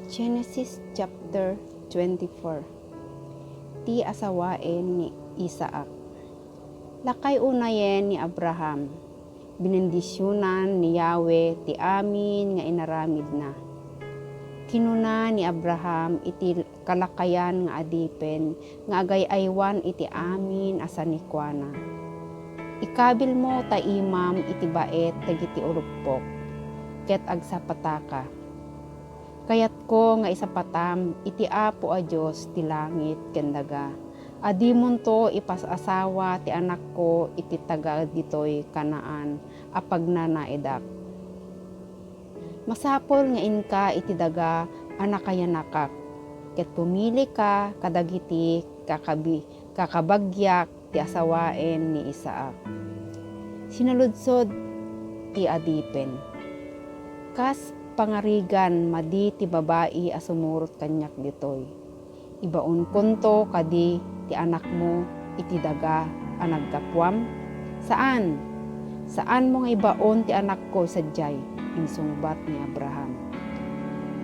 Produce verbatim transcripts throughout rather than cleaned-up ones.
Genesis chapter twenty-four. Ti asawaen ni Isaac. Lakay unayen ni Abraham. Binendisionan ni Yahweh ti amin nga inaramidna. Kinuna ni Abraham iti kalakayan nga adipen nga agay-aywan iti amin a sanikuana. Ikabilmo ta imam iti baet dagiti uruppok, ket agsapataka. Kayatko nga isapatam iti Apo a Dios ti langit ken daga a dimonto ipas-asawa ti anakko iti taga ditoy Canaan a pagnanaedak. Masapul nga inka iti daga a nakayanakak, ket pumilika kadagiti kakabi-, kakabagyak ti asawaen ni Isaac. Sinaludsod ti adipen, "Kas pangarigan madi ti babai a sumurot kaniak ditoy? Ibaonkonto kadi ti anakmo iti daga a naggapuam?" "Saan! Saanmo nga ibaon ti anakko sadiay," insungbat ni Abraham.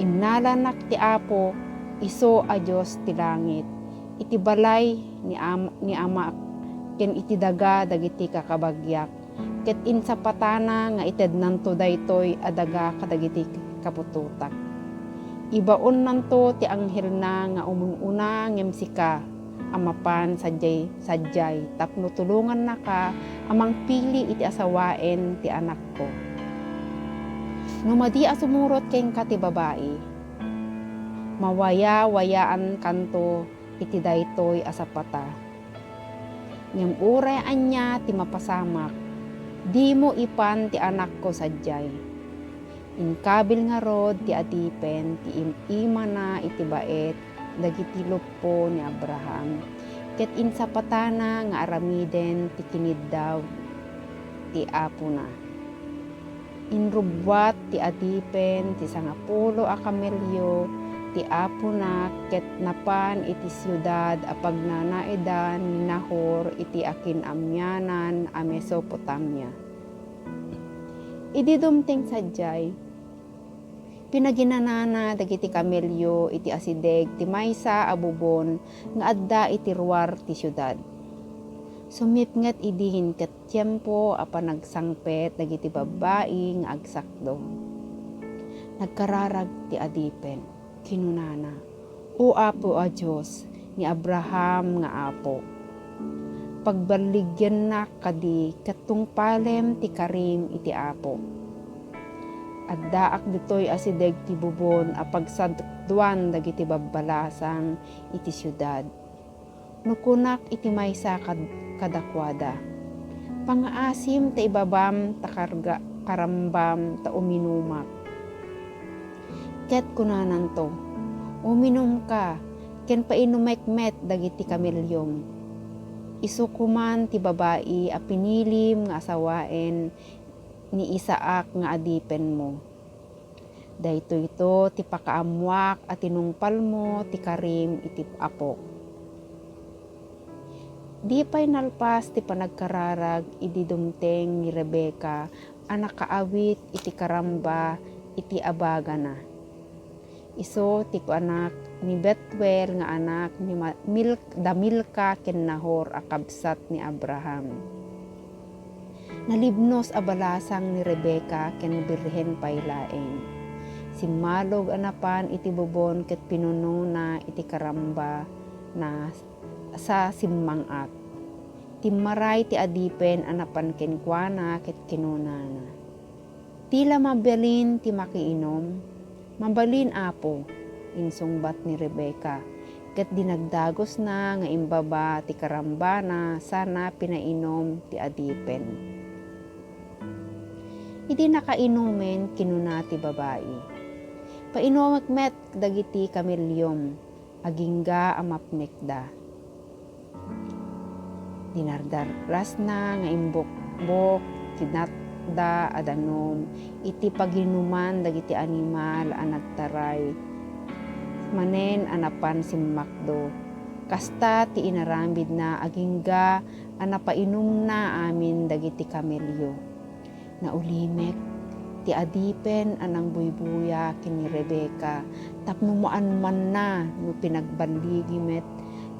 "Innalanak ti Apo, isu a Dios ti langit, iti balay ni am-, ni amak ken iti daga dagiti kakabagyak, ket insapatana nga itednanto daytoy a daga kadagiti kaputotak. Ibaonnanto ti anghelna nga umun-una ngem sika a mapan sadiay, sadiay tapno tulongannaka a mangpili iti asawaen ti anakko. No madi a sumurot kenka ti babai, mawaya-wayaankanto iti daytoy a sapata. Ngem uray ania ti mapasamak, dimo ipan ti anakko sadiay." Inkabil ngarud ti adipen ti im-imana iti baet dagiti luppo ni Abraham, ket insapatana nga aramiden ti kiniddaw ti apona. Inrubbuat ti adipen ti sangapulo a kamelio ti apona ket napan iti siudad a pagnanaedan ni Nahor iti akin-amianan a Mesopotamia. Idi dumteng sadiay, pinaginanana dagiti kamelio iti asideg ti maysa a bubon nga adda iti ruar ti siudad. Sumipnget idin ket tiempo a panagsangpet dagiti babbai nga agsakdo. Nagkararag ti adipen. Kinunana, "O Apo a Dios ni Abraham nga Apo, pagballigennak kadi ket tungpalem ti karim iti Apo. Addaak ditoy asideg ti bubon a pagsaduan dagiti babbalasang iti siudad. No kunak iti maysa kad-, kadakuada, 'Pangaasim ta ibabam ta karga-, karambam ta uminumak.' Ket kunananto, 'Uminumka, ken painumek met dagiti kameliom.' Isu koman ti babai a pinilim nga asawaen ni Isaac nga adipenmo. Daytoyto ti pakaammoak a tinungpalmo ti karim iti apok.'" Di pay nalpas ti panagkararag idi dumteng ni Rebecca a nakaawit iti karamba iti abagana. Isu ti anak ni Bethuel nga anak ni Ma-, Mil-, da Milca ken Nahor a kabsat ni Abraham. Nalibnos a balasang ni Rebecca ken birhen pay laeng. Simmalog a napan iti bubon ket pinunona iti karamba na sa simmang-at. Timmaray ti adipen a napan kenkuana ket kinunana, "Ti la mabalin ti makiinum?" "Mabalin, Apo," insungbat ni Rebecca, ket dinagdagusna nga imbaba ti karambana sana pinainum ti adipen. Idi nakainumen, kinuna ti babai, "Painumek met dagiti kameliom, agingga a mapnekda." Dinardarasna nga imbukbok ti natda a danum iti paginuman dagiti animal a nagtaray manen a napan simmakdo. Kasta ti inaramidna agingga a napainumna amin dagiti kamelio. Naulimek ti adipen a nangbuybuya ken ni Rebecca tapno maanmanna no pinagballigi met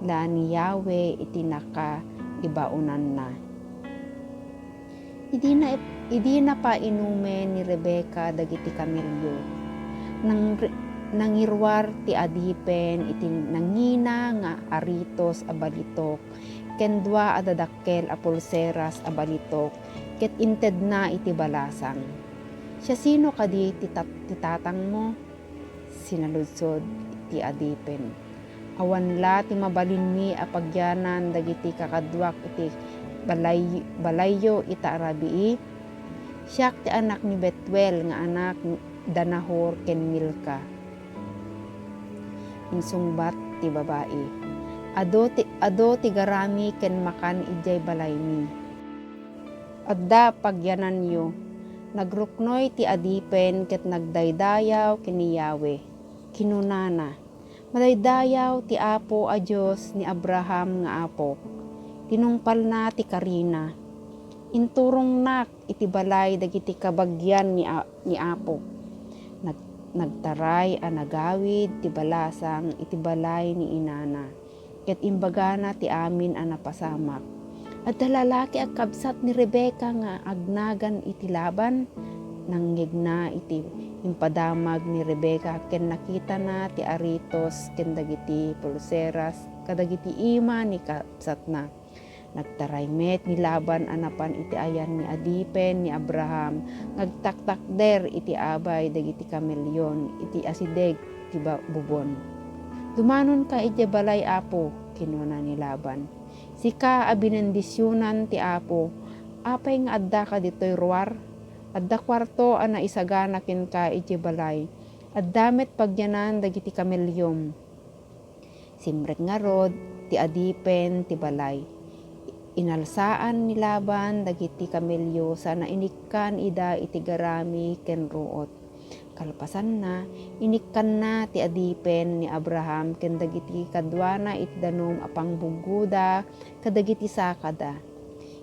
la ni Yahweh iti nakaibaonanna. Idi na-, idi napainumen ni Rebecca dagiti kamelio, nang-, nangiruar ti adipen iti nangina nga aritos a balitok ken dua a dadakkel a pulseras a balitok ket intedna iti balasang. "Siasino kadi ti tat-, ti tatangmo?" sinaludsod ti adipen. "Awan la ti mabalinmi a pagyanan dagiti kakaduak iti balay-, balayyo ita a rabii? Siak ti anak ni Betuel nga anak da Nahor ken Milca," insungbat ti babai. "Adu ti, adu ti garami ken makan idiay balaymi." "Adda pagyananyo." Nagruknoy ti adipen ket nagdaydayaw ken ni Yahweh. Kinunana, "Madaydayaw ti Apo a Dios ni Abraham nga apok. Tinungpalna ti karina. Inturongnak iti balay dagiti kabagian ni a-, ni Apo." Nag-, nagtaray a nagawid ti balasang iti balay ni inana. Ket imbagana ti amin a napasamak. "Adda lalaki a kabsat ni Rebecca nga agnagan iti Laban?" Nangngegna iti impadamag ni Rebecca ken nakitana ti aritos ken dagiti pulseras kadagiti ima ni kabsatna. Nagtaray met ni Laban a napan iti ayan ni adipen ni Abraham nga agtaktakder iti abay dagiti kamelion iti asideg ti ba-, bubon. "Dumanonka idiay balay, Apo," kinuna ni Laban. "Sika a binendisionan ti Apo, apay nga addaka ditoy ruar? Adda kuarto a naisagana kenka idiay balay. Adda met pagyanan dagiti kameliom." Simrek ngarud ti adipen ti balay. Inalsaan ni Laban dagiti kamelio sana inikkan ida iti garami ken ruot. Kalpasanna, inikkanna ti adipen ni Abraham ken dagiti kaduana iti danum a pangbuggoda kadagiti sakada.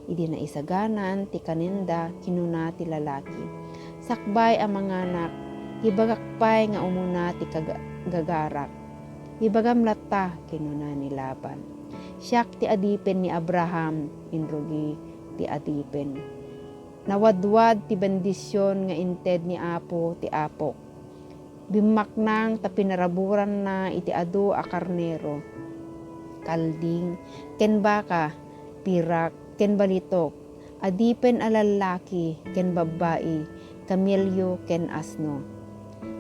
Idi naisaganan ti kanenda, kinuna ti lalaki, "Sakbay a manganak, ibagak pay nga umuna ti kaga-, gagarak." "Ibagam latta," kinuna ni Laban. "Siak ti adipen ni Abraham," inrugi ti adipen. "Nawadwad ti bendision nga inted ni Apo ti apok. Bimmaknang ta pinaraburanna iti adu a karnero, kalding, ken baka, pirak, ken balitok, adipen a lallaki ken babbai, kamelio ken asno.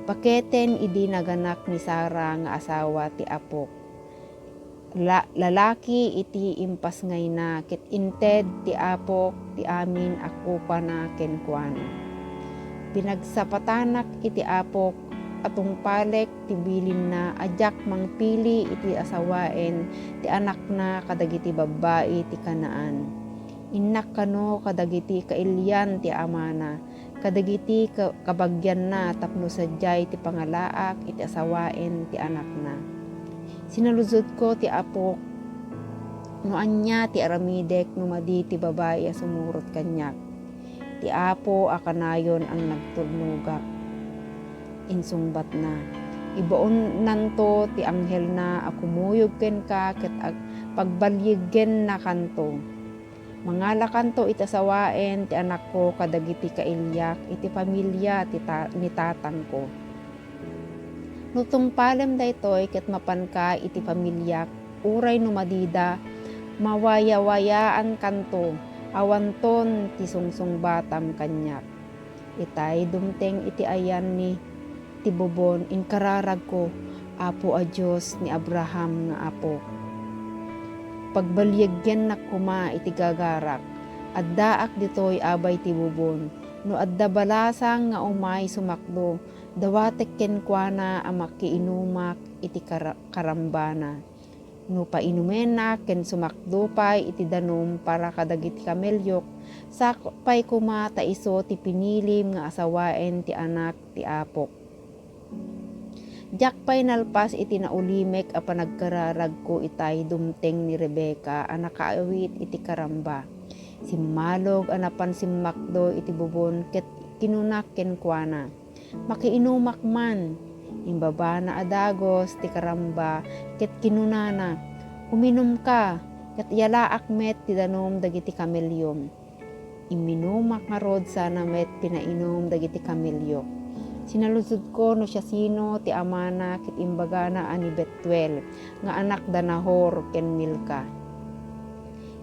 Paketen idi naganak ni Sara nga asawa ti apok. La-, lalaki iti impasngayna, ket inted ti apok ti amin a kukuana kenkuana. Pinagsapatanak iti apok a tungpalek ti bilinna a diak mangpili iti asawaen ti anakna kadagiti babbai ti Canaan. Innak kano kadagiti kailian ti amana, kadagiti ka-, kabagianna tapno sadiay ti pangalaak iti asawaen ti anakna. Sinaludsodko ti apok no ania ti aramidek no madi ti babai a sumurot kaniak. Ti Apo a kanayon ang nagtulnogak. Insungbatna, "Ibaonnanto ti anghelna a kumuyog kenka ket ag-, pagbalyegennakanto. Mangalakanto iti asawaen ti anakko kadagiti kailiak iti familia ti ta-, ni tatangko. No tungpalem daytoy ket mapanka iti familiak, uray no madida, mawayawayaankanto, awanton ti sungsungbatam kaniak." Itay dumteng iti ayan ni ti bubon, inkararagko, "Apo a Dios ni Abraham nga apok, pagbalyeggennak koma iti gagarak. Addaak ditoy abay ti bubon. No adda balasang nga umay sumakdo, dawatek kenkuana a makiinumak iti kara-, karambana. No painumennak ken sumakdo pay iti danum para kadagiti kameliok, sakop pay koma ta isu ti pinilim nga asawaen ti anak ti apok. Diak pay nalpas iti naulimek a panagkararagko itay dumteng ni Rebecca a nakaawit iti karamba. Simmalog a napan simmakdo iti bubon ket kinunak kenkuana, "Makiinumak man." Imbabana a dagus ti karamba ket kinunana, "Uminumka, ket yalaak met ti danum dagiti kameliom." Imminumak ngarud sana met pinainum dagiti kameliok. Sinaludsodko no siasino ti amana ket imbagana a ni Betuel nga anak da Nahor ken Milca.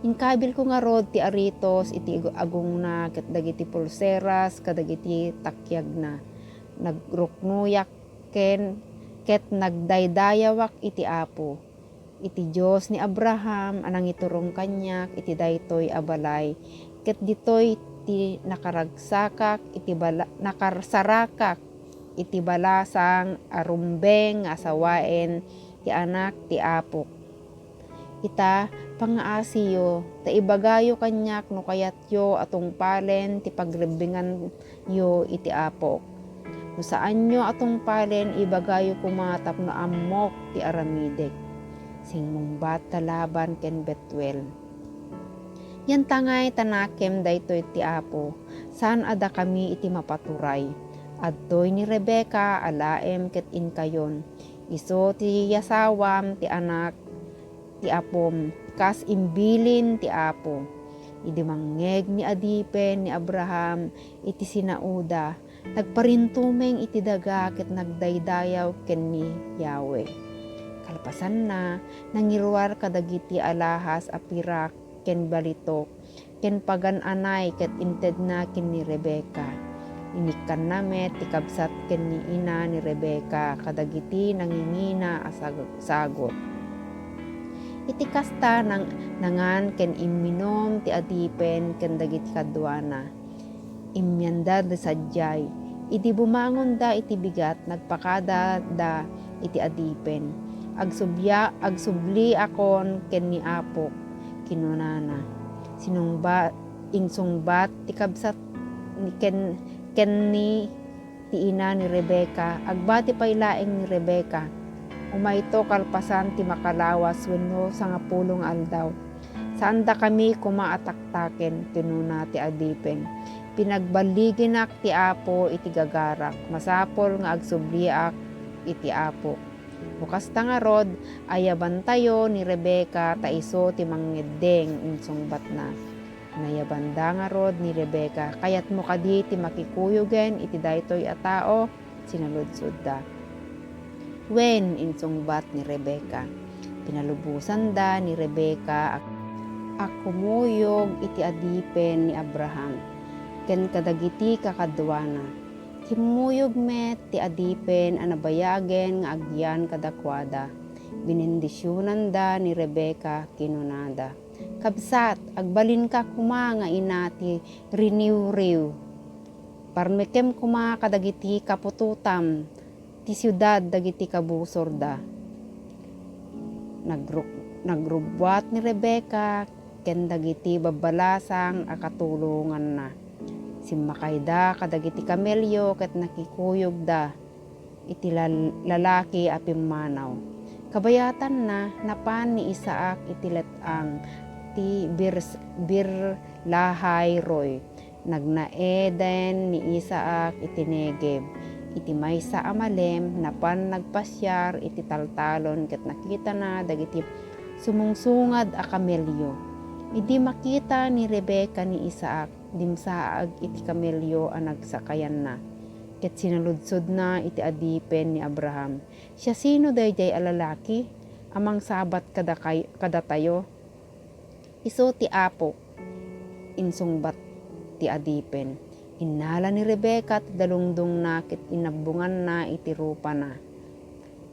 Inkabilko ngarud ti aritos iti agungna ket dagiti pulseras kadagiti takiagna. Nagruknoyak ken ket nagdaydayawak iti Apo, iti Dios ni Abraham a nangiturong kaniak iti daytoy a balay, ket ditoy ti nakaragsakak iti bala-, nakarsaragak iti balasang a rumbeng nga asawaen ti Anak ti Apok. Ita, pangngaasiyo, ta ibagayo kaniak no kayatyo a tungpalen ti pagrebbinganyo iti Apok. No saanyo a tungpalen, ibagayo koma tapno ammok ti aramidek. Simmungbat da Laban ken Betuel. Yantangay ta nakem daytoy ti Apo, saan a dakami iti mapaturay. Adtoy ni Rebecca a laem ket inkayon. Isu ti yasawam ti anak ti apom, kas imbilin ti Apo. Idi mangngeg ni adipen ni Abraham iti sinaoda, nagparintumeng iti daga ket nagdaydayaw ken ni Yahweh. Kalpasanna, nangiruar kadagiti alahas a pirak ken balitok ken pagan-anay ket intedna ken ni Rebecca. Inikkanna met ti kabsat ken ni ina ni Rebecca kadagiti nangingina a sag-, sagut. Iti kasta, nang-, nangan ken imminum ti adipen ken dagiti kaduana. Immianda da sadiay. Idi bumangonda iti bigat, nagpakadada iti adipen. "Agsubya-, agsubliakon ken ni Apok," kinunana. Sinungba-, insungbat ti kabsat ni ken-, ken ni ti ina ni Rebecca. Agbati pay laeng ni Rebecca, "Umayto kalpasan ti makalawas wenno sangapulo nga aldaw. Saandakami koma a taktaken," kinuna ti adipen. "Pinagbaliginak ti Apo iti gagarak. Masapul nga agsubliak iti Apok." "No kasta ngarud, ayabantayo ni Rebecca ta isu ti mangngeddeng," insungbatna. Nayabanda ngarud ni Rebecca. "Kayatmo kadi ti makikuyogen iti daytoy a tao?" sinaludsodda. "Wen," insungbat ni Rebecca. Pinalubosanda ni Rebecca a, a kumuyog iti adipen ni Abraham ken kadagiti kakaduana. Kimmuyog met ti adipen a nabayagen nga agyan kadakuada. Binendisionanda ni Rebecca, kinunada, "Kabsat, agbalinka koma nga ina ti riniwriw. Parmekem koma kadagiti kaputotam ti siudad dagiti kabusorda." Nagruk-, nagrubbuat ni Rebecca ken dagiti babbalasang a katulonganna. Simmakayda kadagiti kamelio ket nakikuyogda iti lal-, lalaki a pimmanaw. Kabayatanna, napan ni Isaac iti let-ang ti Birs-, Bir-Lahai-Roi. Nagnaeden ni Isaac iti Negeb. Iti maysa a malem, napan nagpasiar iti taltalon ket nakitana dagiti sumungsungad a kamelio. Idi makita ni Rebecca ni Isaac, dimsaag iti kamelio a nagsakayanna, ket sinaludsodna iti adipen ni Abraham, "Siasino daydiay a lalaki a mangsabat kadakay-, kadatayo?" "Isu ti Apo," insungbat ti adipen. Innala ni Rebecca ti dalungdongna ket inabbonganna iti rupana.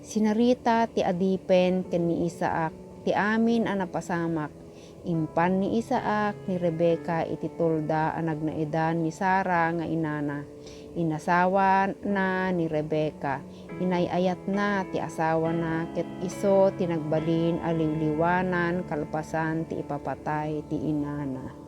Sinarita ti adipen ken ni Isaac ti amin a napasamak. Impan ni Isaac ni Rebecca iti tulda a nagnaedan ni Sara nga inana. Inasawana ni Rebecca. Inay-ayatna ti asawana ket isu ti nagbalin a liwliwanan kalpasan ti ipapatay ti inana.